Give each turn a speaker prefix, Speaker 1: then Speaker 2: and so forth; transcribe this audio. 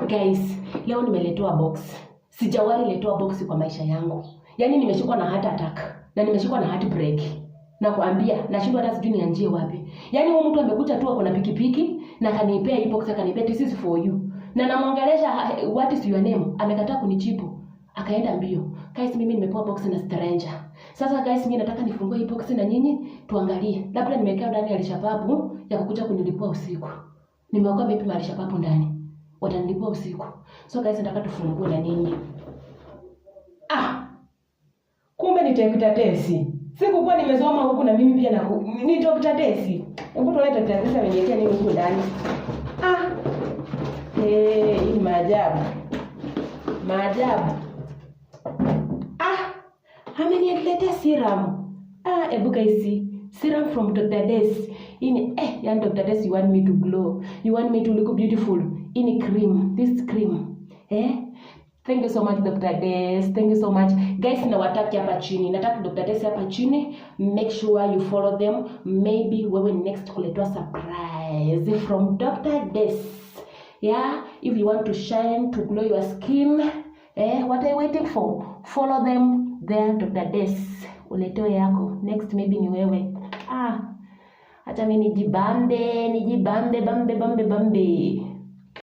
Speaker 1: Guys, leo nimeletewa box. Sijawahi letewa box kwa maisha yangu. Yaani nimeshikwa na heart attack na nimeshikwa na heartbreak. Nakwambia, nashindwa hata sijui nianzie wapi. Yaani huyu mtu amekuja tu ako na pikipiki na akanipea hii box, akanipea, "This is for you." Na namwongelesha, "What is your name?" Amekataa kunijibu. Akaenda mbio. Guys, mimi nimepewa box na stranger. Sasa guys, mimi nataka nifungue hii box na nyinyi tuangalie. Labda nimewekea ndani ya Alshababu ya kukuja kunilipua usiku. Nimeweka maybe Alshababu ndani. Watanilipua usiku. So guys, nataka tufungue na nyinyi.
Speaker 2: Ah! Kumbe ni Dr. Tesi. Sikukuwa nimesoma huku na mimi pia na ni Dr. Tesi. Hebu tuone Dr. Tesi ameniwekea nini huku ndani. Ah. Eh, hii ni maajabu. Maajabu.
Speaker 1: Ah, ameniletea serum. Ah, ebu guys see. Serum from Dr. Des. Hii ni yani Dr. Des, you want me to glow. You want me to look beautiful. Hii ni cream. This cream. Eh? Thank you so much, Dr. Des. Thank you so much. Guys, nawatag hapa chini. Natag Dr. Des hapa chini. Make sure you follow them. Maybe wewe next kuletwa surprise from Dr. Des. Yeah, if you want to shine, to glow your skin, what are you waiting for? Follow them there, Dr. Des. Uletewe yako. Next maybe ni wewe. Ah, acha mimi nijibambe, nijibambe, bambe, bambe, bambe.